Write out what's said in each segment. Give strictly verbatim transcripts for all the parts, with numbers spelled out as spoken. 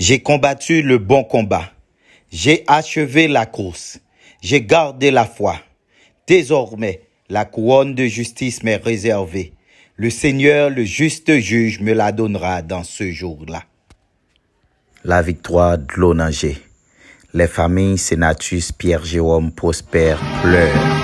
J'ai combattu le bon combat. J'ai achevé la course. J'ai gardé la foi. Désormais, la couronne de justice m'est réservée. Le Seigneur, le juste juge, me la donnera dans ce jour-là. La victoire, dlo nan je. Les familles Senatus, Pierre Jérôme, Prosper pleurent.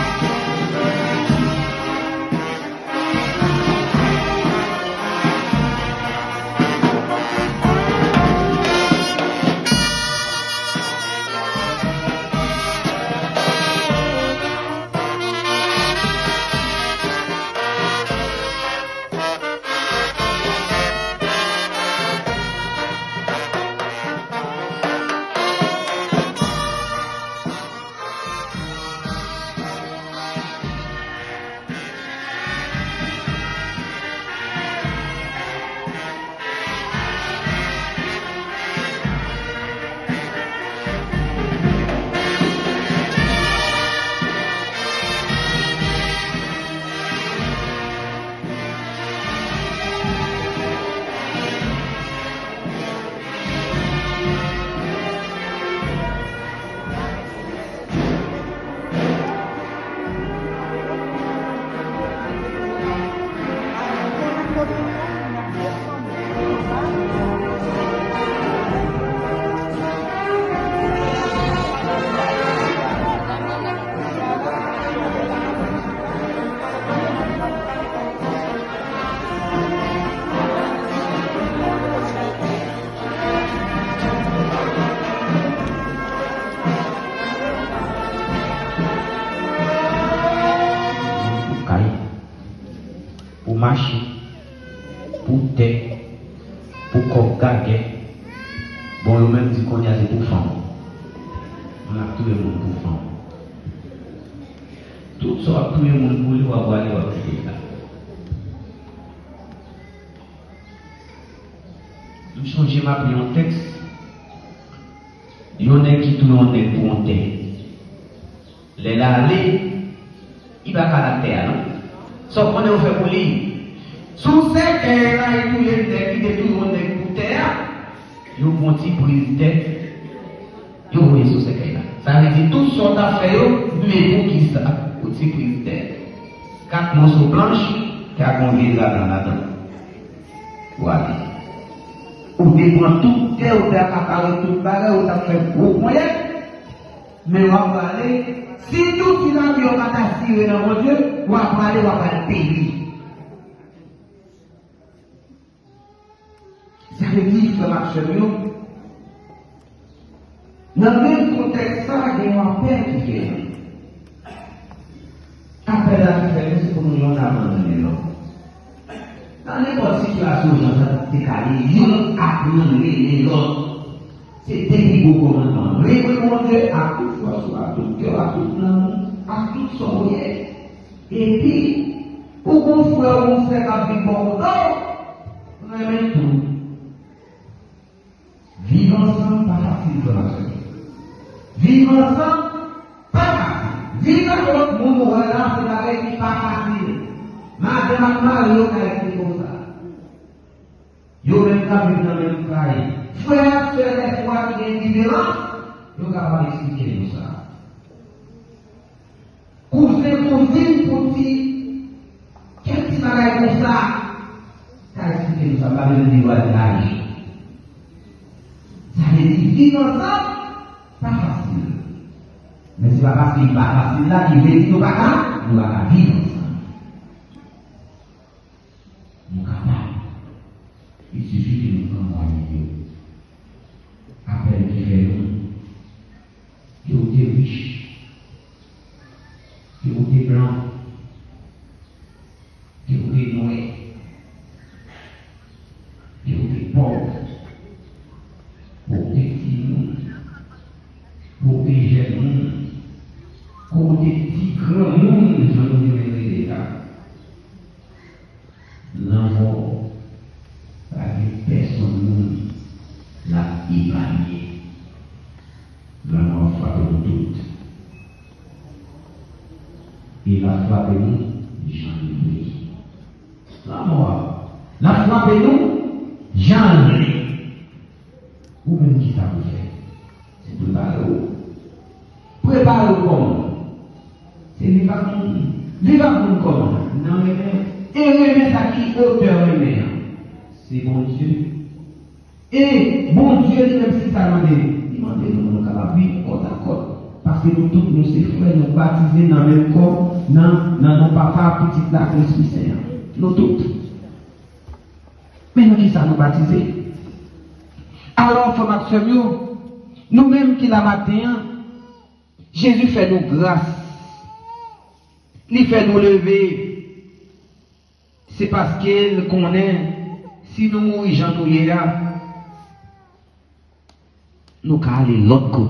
Pou kay, pou machin, pou tè, pou kòb gagè. Bon, yo menm di kounye a se pou fanm. Moun ap touye moun pou fanm. Tout sa w ap touye moun pou li, w ap prale, w ap kite l la. M sonje m ap li yon tèks, yon nèg ki touye yon nèg pou yon tè. Lè l ale, li pa ka al ak tè a non. Sa w konnen yo fè pou li? Sou sèkèy la, li touye nèg ki te touye yon nèg pou tè a. Yo pran ti priz tè, yo voye sou sèkèy la. Sa vle di tout sa w t ap fè yo, men poukisa? Yon ti priz tè, kat mòso planch, k ap yon vye dragan ladan. W ale. Ou te pran tout tè, ou te akapare tout bagay, ou t ap fè gwo ponyèt, men w ap prale. Si tout ti lavi yo pa t asire nan Bondye, w ap prale, w ap al peri. Sa vle di, frè m ak sè m yo, nan menm kontèks sa a, gen yon apèl ki fèt. Apèl la ki fèt, se pou nou youn abandone lòt. Nan nenpòt sitiyasyon jan sa te ka ye, youn ap renmen lòt. Se de pi gwo kòmandman. Renmen Bondye ak tout fòs ou, ak tout kè w, ak tout nanm ou, ak tout sa w ye. Epi, ou gon frè ou gon sè k ap viv bò kote w, renmen tou. Viv ansanm pa fasil, frè m ak sè m. Viv ansanm pa fasil. Viv ak lòt moun ou wè la, se bagay ki pa fasil. Madanm ak mari yo ka rete konsa. Yo menm k ap viv nan menm kay. Frè ak sè, dèfwa ki gen diferans, yo kapab eksplike nou sa. Kouzen, kouzin, pou ti, kèk ti bagay konsa, ka eksplike nou sa, m pa bezwen di vwazinaj. Sa vle di, viv ansanm, pa fasil. Men se pa paske li pa fasil la, ki vle di nou pa ka, nou pa ka viv ansanm. Nou kapab. Il suffit ke nou pran mwayen yo. Apèl ki fè nou, ke ou te rich, ke ou te blan, ke ou te nwè, ke ou te pòv, ke ou te timoun, ke ou te jèn moun, ke ou te ti granmoun, jan nou te renmen rele sa. Lanmò pa gen pèsonn moun l ap epanye. Lanmò ap frape nou tout. E l ap frape nou jan l vle. Lanmò a, l ap frape nou jan l vle. Ou menm ki sa pou fè? Se prepare w. Prepare w kòman? Se viv ak moun. Viv ak moun kòman? Nan renmen. E renmen sa ki otè renmen an? Se Bondye. E Bondye li menm se sa l mande. Li mande nou pou nou kapab viv kòtakòt. Paske nou tout nou se frè, nou batize nan menm kò, nan, nan non Papa, Pitit la, ak Lespri Sen an. Nou tout. Men nan ki sa nou batize? Alò, frè m ak sè m yo, nou menm ki la maten an, Jezi fè nou gras. Li fè nou leve. Se paske l konnen si nou mouri jan nou ye a, nou ka ale lòt kote.